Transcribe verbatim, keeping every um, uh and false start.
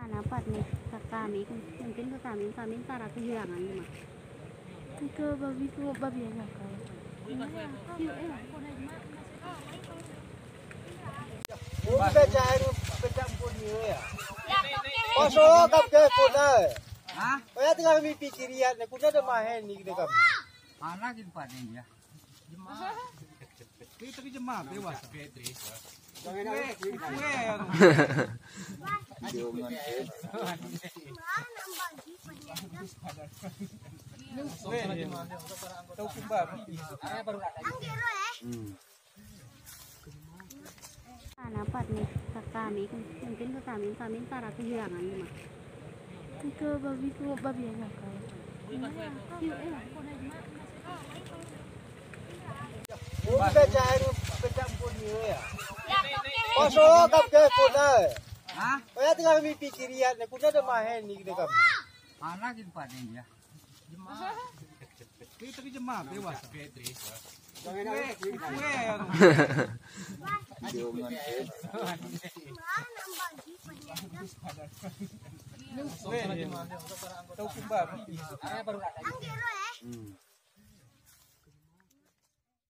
Kenapa nih, kami, mungkin ke kami, kami antara kehilangan, Mak. Ke babi, ke babi aja, Kak. Ini baca air, baca ampun ini ya. Pasok kap ke kuna. Hah? Kaya tengah mi pikir ya, ne kuna ada mahen ni kita kami. Mana gitu, Pak, ini ya? Kita ke jemaah, dewa. Kue, kue, ya. Kue, tahu kumbar. Hmm. Kenapa nih, kami, mungkin ke kami, kami antara kehilangan, Mak. Ke babi, ke babi aja, Kak. Ini baca air, baca ampun ini ya. Pasok kap ke kuna. Hah? Kaya tengah mi pikir ya, ne kuna ada mahen ni kita kami. Mana gitu, Pak, ini ya? Kita ke jemaah, dewa. Kue, kue, ya. Kue, tahu kumbar. Hmm.